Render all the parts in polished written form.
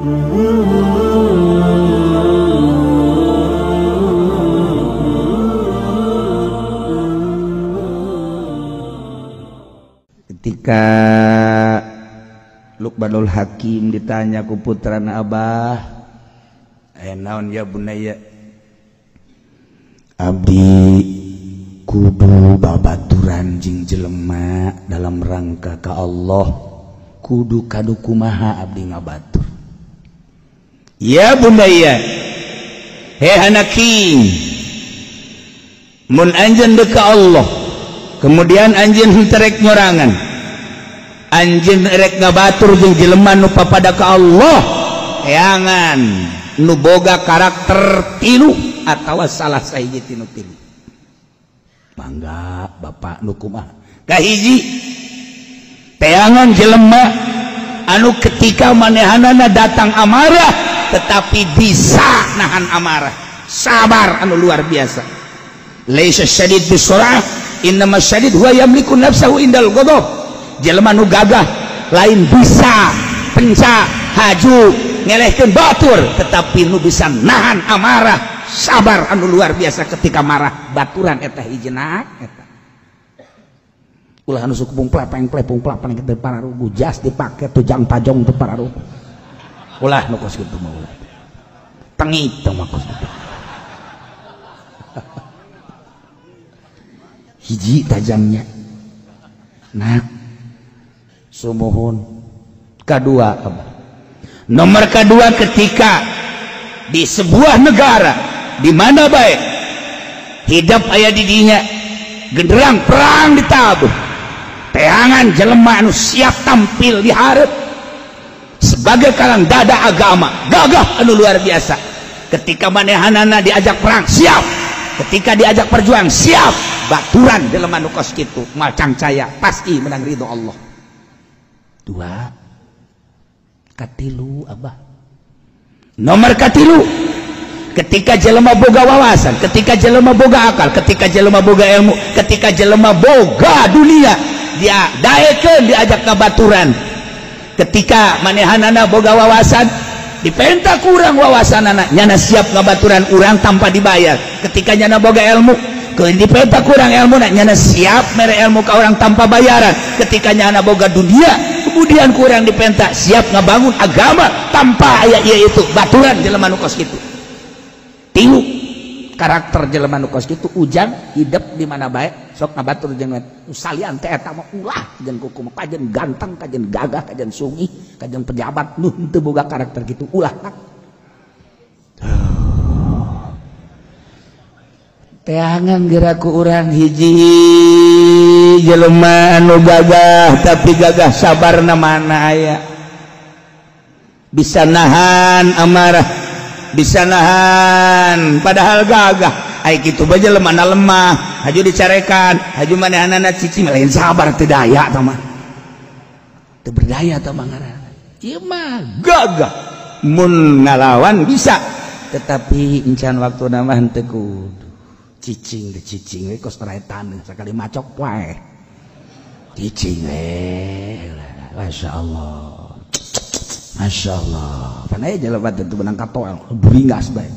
Ketika Luqmanul Hakim ditanya ku putrana Abah, naon ya bunaya, abdi kudu babaturan jeung jelema dalam rangka ka Allah, kudu kadu kumaha abdi ngabatur. Ya bunaya, he anaki, mun anjeun deuk ka Allah, kemudian anjeun terek nyorangan, anjeun erek ngabatur jeung jelema nu papada ka Allah, eangan nu boga karakter tilu atawa salah sahiji tinu tilu. Mangga bapak nu kumaha? Kahiji, teangan jelema anu ketika manehanana datang amarah tetapi bisa nahan amarah, sabar anu luar biasa. Laisa syadid bisurah, innama syadid huwa yamliku nafsahu indal ghadab. Jelema nu gagah lain bisa penca haju ngelehkeun batur, tetapi nu bisa nahan amarah, sabar anu luar biasa ketika marah. Baturan eta hijina eta ulah anu suku pungplepeng plepung plapeng teu pararugu, jas dipake tujang tajong teu pararugu, ulah nu kos kitu mah, ulah tengit teh mah kos kitu. Hiji tajamnya nah sumuhun. Kadua abah, nomor kedua, ketika di sebuah negara di mana baik hidup aya di dinya genderang perang ditabuh, teangan jelema anu siap tampil di hareup sebagai kalang dada agama, gagah anu luar biasa. Ketika manehanana diajak perang siap, ketika diajak perjuang siap. Baturan jelema nu kos kitu moal cangcaya, pasti menang ridho Allah. Dua, katilu abah, nomor katilu, ketika jelema boga wawasan, ketika jelema boga akal, ketika jelema boga ilmu, ketika jelema boga dunia, dia daekeun diajak ka baturan. Ketika manehanana boga wawasan, dipenta kurang wawasanana, nyana siap ngabaturan urang tanpa dibayar. Ketika nyana boga ilmu, dipenta kurang ilmu, nyana siap mere ilmu ka orang tanpa bayaran. Ketika nyana boga dunia, kemudian kurang dipenta siap ngabangun agama tanpa aya ieu itu. Baturan jelema nu kos kitu. Tilu karakter jelema nu kos kitu, ujang hidup di mana bae sok ngabatur jeung salian teh eta mah ulah jeung kuku mah kajen ganteng, kajen gagah, kajen sungih, kajen pejabat nu henteu boga karakter kitu, ulah tak. Teangan geraku urang hiji jelema anu gagah tapi gagah sabarna mana aya, bisa nahan amarah, bisa nahan padahal gagah. Ai kitu bae jelema na lemah, haju dicarekan, haju manehanana cicing, lain sabar teu daya tah mah, teu berdaya tah mah ngaranna. Ieu mah gagah mun ngalawan bisa, tetapi encan waktuna mah henteu kudu cicing deh, cicing we kos terae taneuh sakali macok wae cicing we. Masyaallah, masyaallah, pan aya jelema teh benang katoel beringas bae,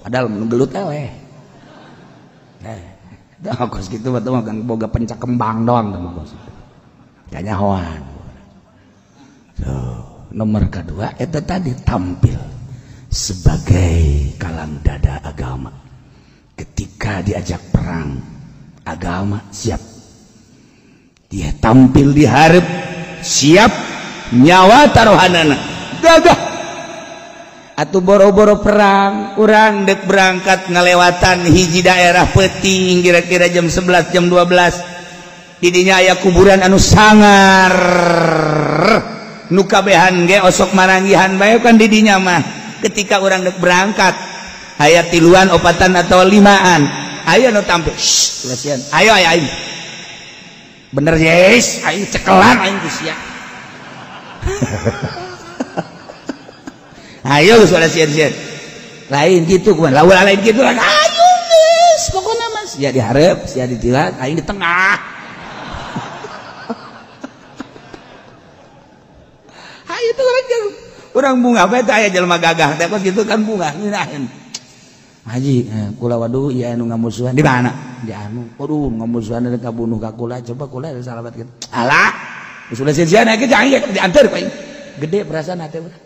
padahal mun gelut eleh. Dah kos kitu mah teh mah boga pencak kembang doang teh mah kos kitu. Kanyahoan. Tuh, nomor kedua eta tadi tampil sebagai kalang dada agama. Ketika diajak perang agama siap, dia tampil di hareup siap, nyawa taruhanana gagah. Atuh boro-boro perang, urang dek berangkat ngalewatan hiji daerah peuting kira-kira jam 11 jam 12, didinya aya kuburan anu sangar nu kabehan ge osok maranggihan bae kan didinya mah. Ketika urang dek berangkat aya tiluan, opatan atau limaan, ayo nu tampil, shh, lesian, ayo ayo ayo, bener yes, aing cekelan aing ku sia. Ayo geus lesian-sian, lain kitu kumaha, lamun lain kitu ayo geus, pokona mah sia di hareup, sia di tilan, aing di tengah. Ayo tuh orang Urang bunga bae teh aya jelema gagah teh kos kitu kan bunga ngeunaheun. Haji, kula waduh ieu anu ngamusuhan di mana? Di anu. Waduh ngamusuhan rek ngabunuh ka kula, coba kula salamatkeun. Alah, geus ulah sia-sia ge jangan diantar ku aing. Gede perasaan hate urang.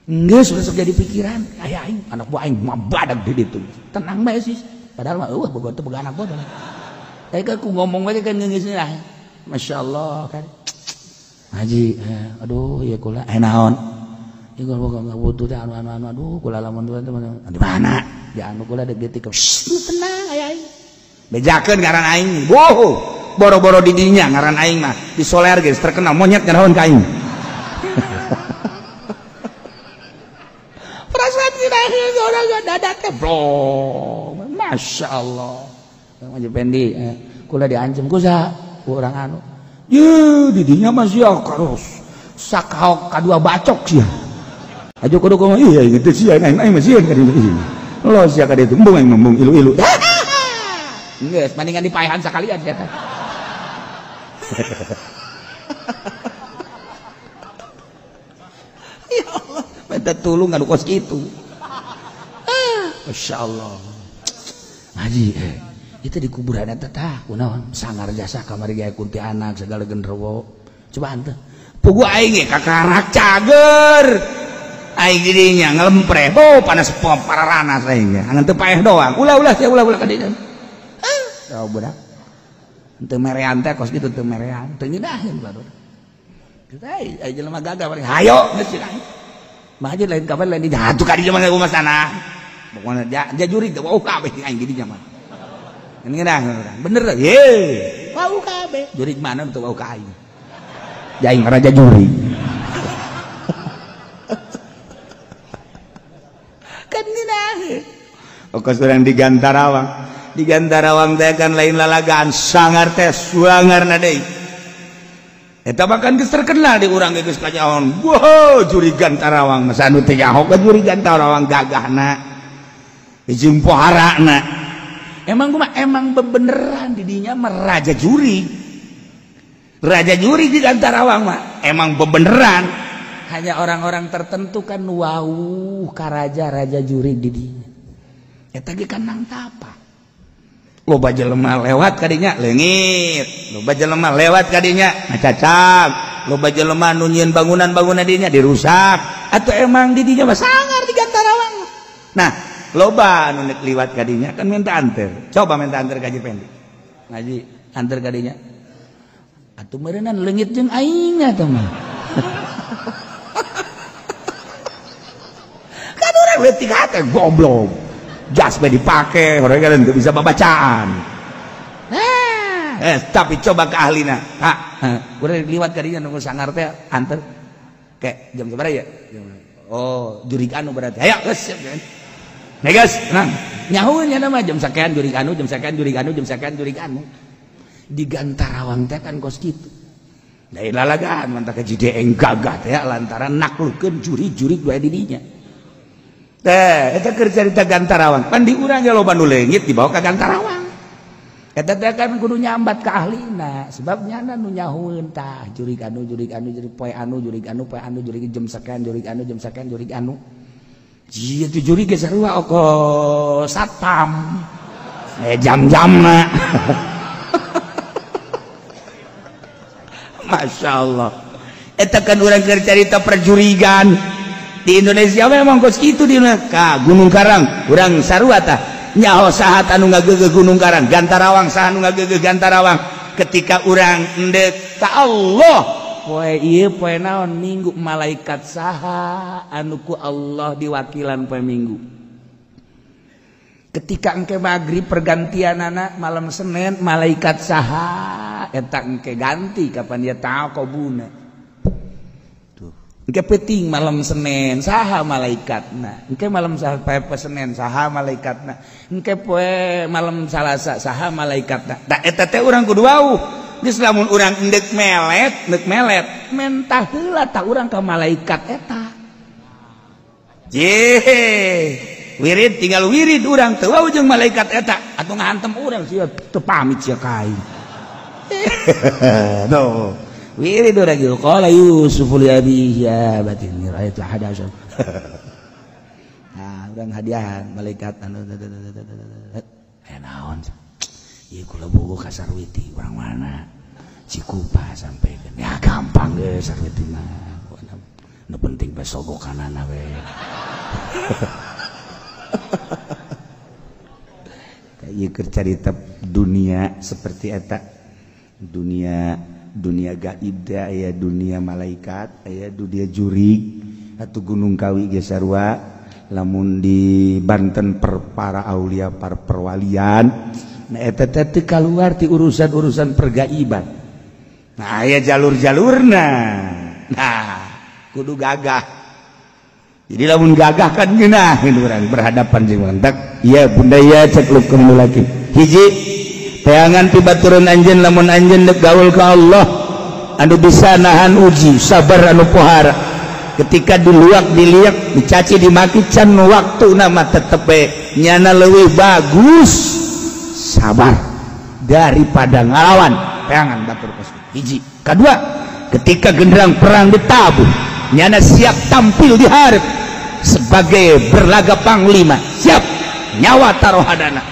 Geus ulah sok jadi pikiran, aya aing anak buah aing mah badag di ditu. Tenang bae sih. Padahal mah eueuh boga teu boga anak buah. Tapi kan ku ngomong bae kan geus lah. Masya Allah kan. Haji, aduh ieu kula naon? Ieu kula enggak butuh teh anu anu anu aduh kula lamun teh di mana? Di anu kula deuk detik. Tenang aya aing. Bejakeun ngaran aing. Boh, boro-boro di dinya ngaran aing mah di soler geus terkenal monyet ngaraon ka aing. Perasaan dirahin orang dada teh blong. Masya Allah. Haji Pendi, kula diancam ku saha? Ku urang anu. Ye, di dinya mah sia terus sakaok kadua bacok sia. Aja kudu kumaha iya gitu sia aing aing mah sieun ka ditu. Lo sia ka ditu embung aing embung ilu-ilu. Geus mendingan dipaehan sakalian sia teh. Ya Allah, minta tulung anu kos kitu. Masya Allah. Haji, itu di kuburan eta tah kunaon sangar jasa kamari gae kuntianak segala genderuwo. Coba henteu. Puguh aing ge kakarak cager. Aing didinya ngelempre. Oh, panas pom pararanas aing ge. Angan teu paeh doang. Ulah-ulah sia ulah-ulah ka dieu. Ah, budak. Henteu merean teh kos kitu teu merean, teu ngeunaheun baru. Kita ai jelema gagah paling hayo geus cenah. Mah aja lain kapan lain di jatuh ka dieu mah kumaha sana. Pokona jajurig teh wau kabeh aing di dinya mah. Ngeunah bener ye. Wau kabeh. Jurig mana teu wau ka aing. Jaing raja jurig. Kan ngeunah. Okos urang di Gantarawang. Di Gantarawang teh kan lain lalagaan sangar teh suangarna deui. Eta bahkan geus terkenal di urang geus kanyaon. Wow, jurig Gantarawang masa anu teh nyaho ka jurig Gantarawang gagahna. Jeung poharana. Emang gua mah emang bebeneran didinya mah raja jurig. Raja jurig di Gantarawang mah emang bebeneran. Hanya orang-orang tertentu kan wau ka raja-raja jurig didinya. Eta ge kan nang tapa. Loba jelema lewat kadinya leungit, loba jelema lewat kadinya ngacacap, loba jelema nu nyieun bangunan-bangunan dinya dirusak. Atuh emang didinya mah sangar di Gantarawang. Nah, loba anu nek liwat kadinya kan minta anter. Coba minta anter ka Haji Pendi. Ngaji anter kadinya. Atuh meureunnan leungit jeung aing atuh mah. Kan urang leutik hate goblok. Jas bae dipake, orang kan teu bisa babacaan. Nah, tapi coba ke ahlina. Pak, urang liwat kadinya nunggu sangar teh anter. Kayak jam sabaraha ya? Oh, jurig anu berarti. Ayo geus siap. Nah guys, tenang. Nyahueun nya mah jam sakean jurig anu, jam sakean jurig anu, jam sakean jurig anu. Di Gantarawang teh kan kos kitu. Lain lalagaan mantap ka jideeng gagah teh lantaran naklukeun jurig-jurig bae di dinya. Teh, eta keur carita Gantarawang. Pan di urang ge loba nu leungit dibawa ka Gantarawang. Eta teh kan kudu nyambat ka ahlina, sebab nyana nu nyahueun tah jurig anu, jurig anu, jurig poe anu, jurig anu, poe anu, jurig jam sakean, jurig anu, jam sakean, jurig anu. Jia tu jurig ge sarua oko satpam. Jam-jamna. Masya Allah. Eta kan urang keur carita perjurigan. Di Indonesia memang kos kitu di ka Gunung Karang urang sarua tah nyaho saha anu ngageugeuh Gunung Karang, Gantarawang saha anu ngageugeuh Gantarawang. Ketika urang endek ka Allah poe ieu poe naon minggu malaikat saha anu ku Allah diwakilan poe minggu. Ketika engke magrib pergantianana malam Senin malaikat saha eta engke ganti kapan dia taqobuna. Engke peuting malam Senin saha malaikatna, engke malam poe Senin saha malaikatna, engke poe malam Salasa saha malaikatna. Da eta teh urang kudu wauh. Geus lamun urang endek melet, endek melet, mentah heula tah urang ka malaikat eta. Ye, wirid tinggal wirid urang teu wauh jeung malaikat eta, atuh ngahantem urang sia teu pamit sia ka aing. Tuh. Wirid urang gitu. Qala Yusuf li abihi ya abati inni ra'aitu ahada asyara. Nah, urang hadiahan malaikat anu aya naon. Ieu kula bogo ka Sarwiti urang mana? Cikupa sampaikan. Ya gampang geus Sarwiti mah. Nu penting bae sogokanana we. Ieu keur carita dunia seperti eta. Dunia dunia gaib teh aya dunia malaikat, aya dunia jurig atuh Gunung Kawi ge sarua. Lamun di Banten per para aulia par perwalian. Nah eta teh teu kaluar ti urusan-urusan pergaiban. Nah aya jalur-jalurna. Nah kudu gagah. Jadi lamun gagah kan ngeunah urang berhadapan jeung mantak. Ieu bunda ieu cek lukeun laki. Hiji teangan ti baturan anjeun lamun anjeun deuk gaul ka Allah anu bisa nahan uji sabar anu pohara. Ketika diluak diliak dicaci dimaki can waktu nama tetep nyana leuwih bagus sabar daripada ngalawan. Teangan batur kos hiji. Kedua, ketika genderang perang ditabuh nyana siap tampil di hareup sebagai berlaga panglima, siap nyawa taruhadana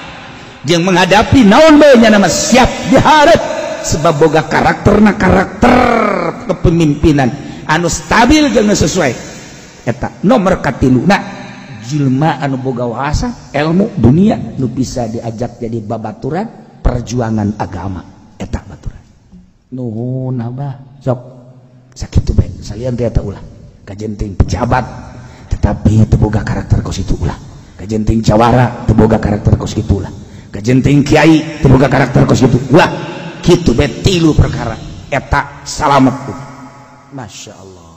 jeung menghadapi naon bae nyana mah siap di hareup sebab boga karakterna karakter kepemimpinan anu stabil jeung sesuai. Eta nomor katiluna jelema anu boga wawasan ilmu dunia nu bisa diajak jadi babaturan perjuangan agama. Eta baturan nuhun abah sok sakitu bae salian teh eta ulah kajenting pejabat tetapi teu boga karakter kos itu ulah, kajenting jawara teu boga karakter kos kitu ulah, kajenting kiai teu boga karakter kos kitu ulah. Kitu bae tilu perkara eta salamet. Masya Allah.